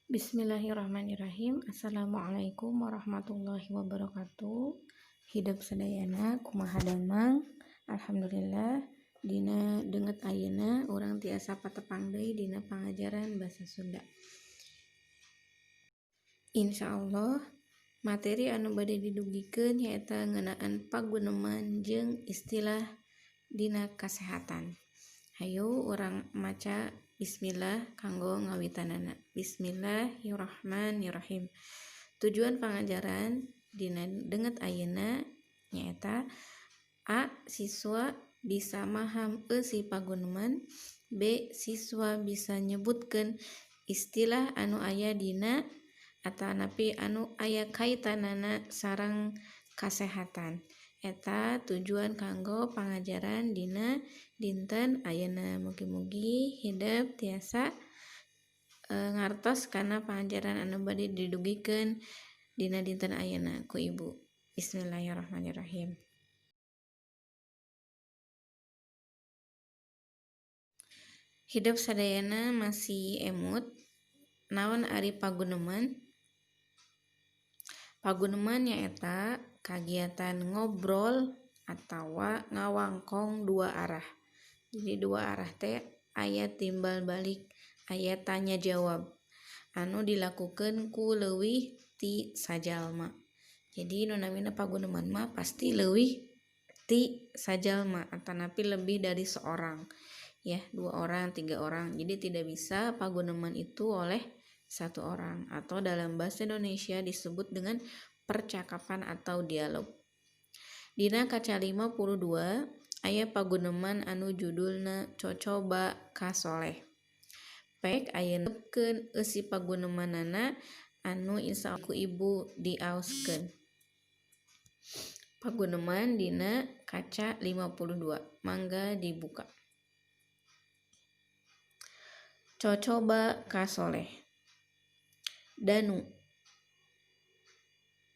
Bismillahirrahmanirrahim. Assalamualaikum warahmatullahi wabarakatuh. Hidup sadayana kumaha damang. Alhamdulillah dina denget ayeuna urang tiasa patepang deui dina pangajaran basa Sunda. Insyaallah materi anu bade didugikeun nyaeta ngeunaan paguneman jeung istilah dina kasehatan. Hayu urang maca bismillah kanggo ngawitanana. Bismillahirrahmanirrahim. Tujuan pangajaran dina denget ayeuna nyaeta A. Siswa bisa maham eusi paguneman, B. Siswa bisa nyebutkeun istilah anu aya dina atanapi anu aya kaitanana sareng kasehatan. Eta tujuan kanggo pangajaran dina dinten ayeuna. Mugi-mugi hidep tiasa ngartos kana pangajaran anu bade didugikeun dina dinten ayeuna ku ibu. Bismillahirrahmanirrahim. Hidep sadayana masih emut naon ari paguneman? Paguneman nyaeta kagiatan ngobrol atawa ngawangkong dua arah. Jadi dua arah teh aya timbal balik, aya tanya jawab anu dilakukeun ku leuwih ti sajalma. Jadi nu namina paguneman mah pasti leuwih ti sajalma atanapi lebih dari seorang, ya, dua orang, tiga orang. Jadi tidak bisa paguneman itu oleh satu orang, atau dalam bahasa Indonesia disebut dengan percakapan atau dialog. Dina kaca 52 aya paguneman anu judulna Cocoba ka Soleh. Pek ayeuna keun eusi pagunemanana anu insya ku ibu diaoskeun. Paguneman dina kaca 52, mangga dibuka. Cocoba ka Soleh. Danu,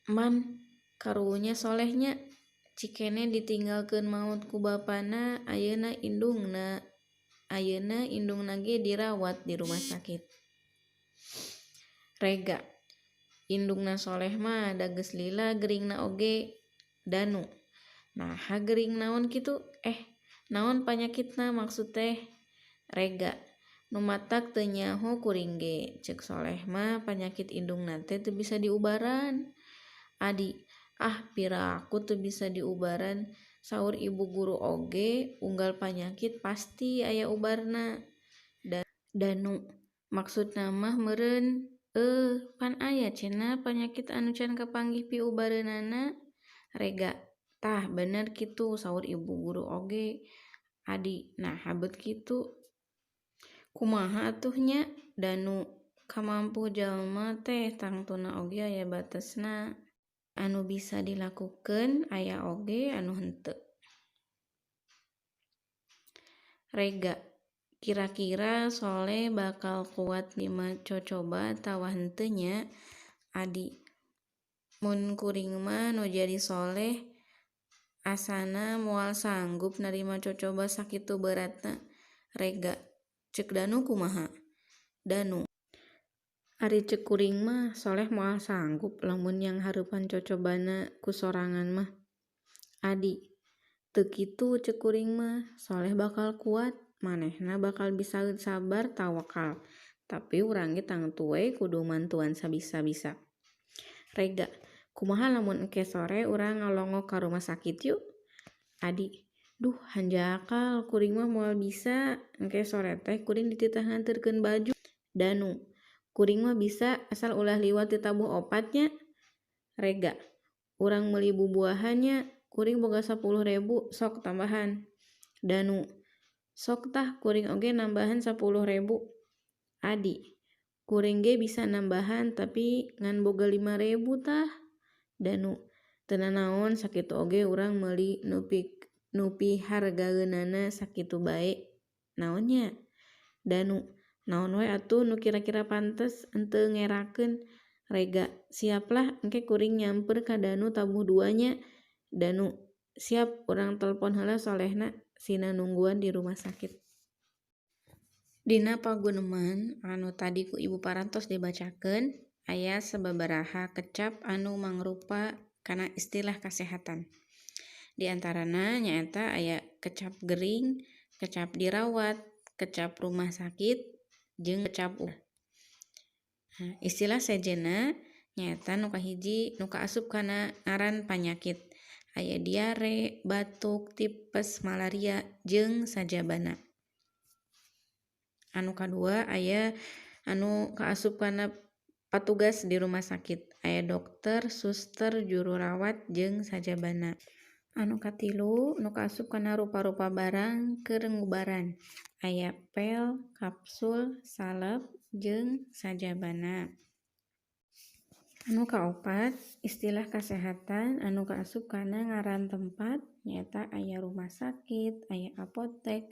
man karunya solehnya cikene ditinggalkeun maot ku bapana, ayeuna indungna ge dirawat di rumah sakit. Rega, indungna soleh mah da geus lila geringna oge. Danu, naha gering naon kitu? Naon panyakitna maksud teh? Rega, nu matak teu nyaho kuring ge, ceuk soleh mah panyakit indungna teh teu bisa diubaran. Adi, ah piraku teu bisa diubaran, saur ibu guru oge unggal panyakit pasti aya ubarna. Danu, maksudna mah meureun, pan aya cenah panyakit anu can kapanggih piubareunana. Rega, tah bener kitu saur ibu guru oge. Adi, naha beut kitu? Kumaha atuh nya? Danu, kamampu jalma teh tangtuna oge aya batesna. Anu bisa dilakukeun aya oge anu henteu. Rega, kira-kira Soleh bakal kuat nerima cocoba atawa henteu nya? Adi, mun kuring mah nu jadi Soleh asana moal sanggup narima cocoba sakitu beratna. Rega, ceuk Danu kumaha? Danu, ari ceuk kuring mah Soleh moal sanggup lamun nyanghareupan cocobana ku sorangan mah. Adi, teu kitu ceuk kuring mah Soleh bakal kuat, manehna bakal bisa sabar tawakal, tapi urang ge tangtu we kudu mantuan sabisa-bisa. Rega, kumaha lamun engke sore urang ngalongok ka rumah sakit yuk? Adi, duh hanjakal kuring mah moal bisa, engke sore teh kuring dititah nganterkeun baju. Danu, kuring mah bisa asal ulah liwat ti tabuh opat nya. Rega, urang meuli bubuahan nya, kuring boga 10.000 sok tambahan. Danu, sok tah kuring oge nambahan 10.000. Adi, kuring ge bisa nambahan tapi ngan boga 5.000 tah. Danu, teu nanaon sakitu oge urang meuli nu pihargaeunana sakitu bae. Naon nya? Danu, naon we atuh nu kira-kira pantes henteu ngerakeun. Rega, siaplah engke kuring nyamper ka Danu tabuh dua nya. Danu, siap urang telepon heula Solehna sina nungguan di rumah sakit. Dina paguneman anu tadi ku ibu parantos dibacakeun aya sababaraha kecap anu mangrupa kana istilah kasehatan. Di antarana nyaeta aya kecap gering, kecap dirawat, kecap rumah sakit, jeung kecap. Nah, istilah sejenna nyaeta nu kahiji nu kaasup kana ngaran panyakit. Aya diare, batuk, tipes, malaria, jeung sajabana. Anu kadua aya anu kaasup kana patugas di rumah sakit. Aya dokter, suster, juru rawat, jeung sajabana. Anu katilu nu kaasup kana rupa-rupa barang keur ngubaran. Aya pel, kapsul, salep, jeung sajabana. Anu kaopat istilah kasehatan anu kaasup kana ngaran tempat nyaeta aya rumah sakit, aya apotek,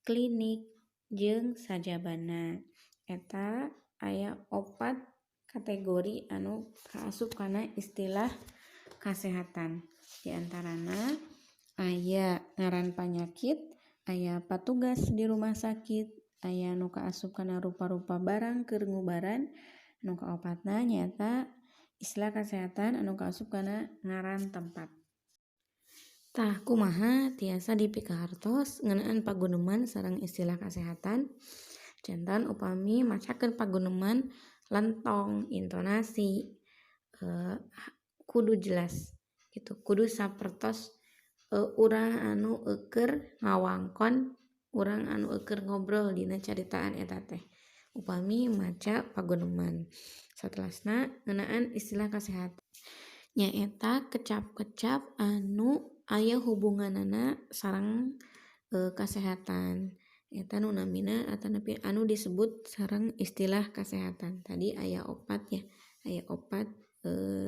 klinik, jeung sajabana. Eta aya opat kategori anu kaasup kana istilah kasehatan. Di antarana aya ngaran panyakit, aya patugas di rumah sakit, aya nu kaasup kana rupa-rupa barang keur ngubaran. Nu kaopatna nyaeta istilah kasehatan anu kaasup kana ngaran tempat. Tah kumaha tiasa dipikahartos ngeunaan paguneman sareng istilah kasehatan? Janten upami macakeun paguneman lentong, intonasi, kudu jelas gitu, kudu sapertos urang anu eueur ngawangkon, urang anu eueur ngobrol dina caritaan eta teh upami maca paguneman. Satelasna ngeunaan istilah kasehatan nyaeta kecap-kecap anu aya hubunganana sareng kasehatan. Eta nu namina atanapi anu disebut sareng istilah kasehatan. Tadi aya opat ya, aya opat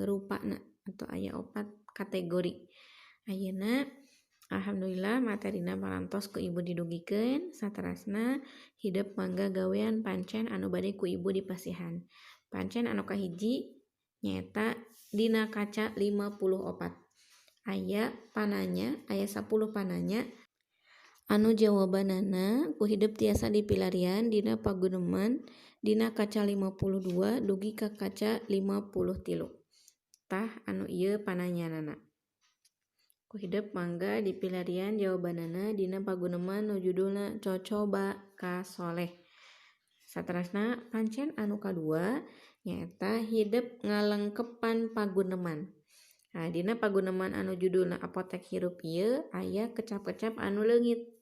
rupana atau aya opat kategori. Ayeuna alhamdulillah materina parantos ku ibu didugikeun. Saterasna hidep mangga gawean pancen anu bade ku ibu dipasihan. Pancen anu kahiji nyaeta dina kaca 54. Aya pananya, aya 10 pananya anu jawabanana ku hidep tiasa dipilarian dina paguneman dina kaca 52 dugi ka kaca 53. Tah anu ieu pananyanana. Ku hidep mangga dipilarian jawabanana dina paguneman nu judulna Cocoba ka Soleh. Saterasna pancen anu kadua nyaeta hidep ngalengkepan paguneman. Nah, dina paguneman anu judulna Apotek Hirup ieu aya kecap-kecap anu leungit.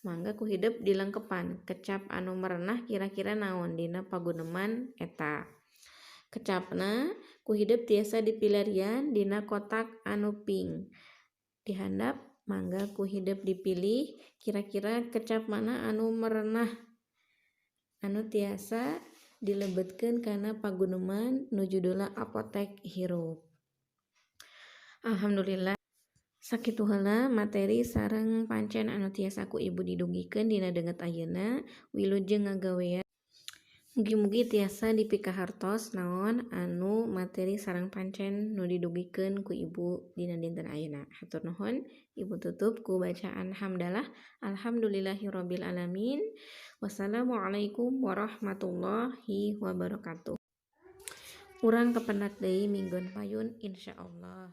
Mangga ku hidep dilengkepan kecap anu merenah kira-kira naon dina paguneman eta. Kecapna ku hidep tiasa dipilarian dina kotak anu pink. Dihandap mangga ku hidep dipilih kira-kira kecap mana anu merenah anu tiasa dilebetkeun kana paguneman nu judulna Apotek Hirup. Alhamdulillah sakitu heula materi sareng pancen anu tiasa ku ibu didugikeun dina danget ayeuna. Wilujeng ngagawean. Mugi-mugi tiasa dipikahartos naon anu materi sareng pancen nu didugikeun ku ibu dina dinten ayeuna. Hatur nuhun, ibu tutup ku bacaan hamdalah. Alhamdulillahirabbil alamin. Wassalamualaikum warahmatullahi wabarakatuh. Urang kependak deui minggon payun insyaallah.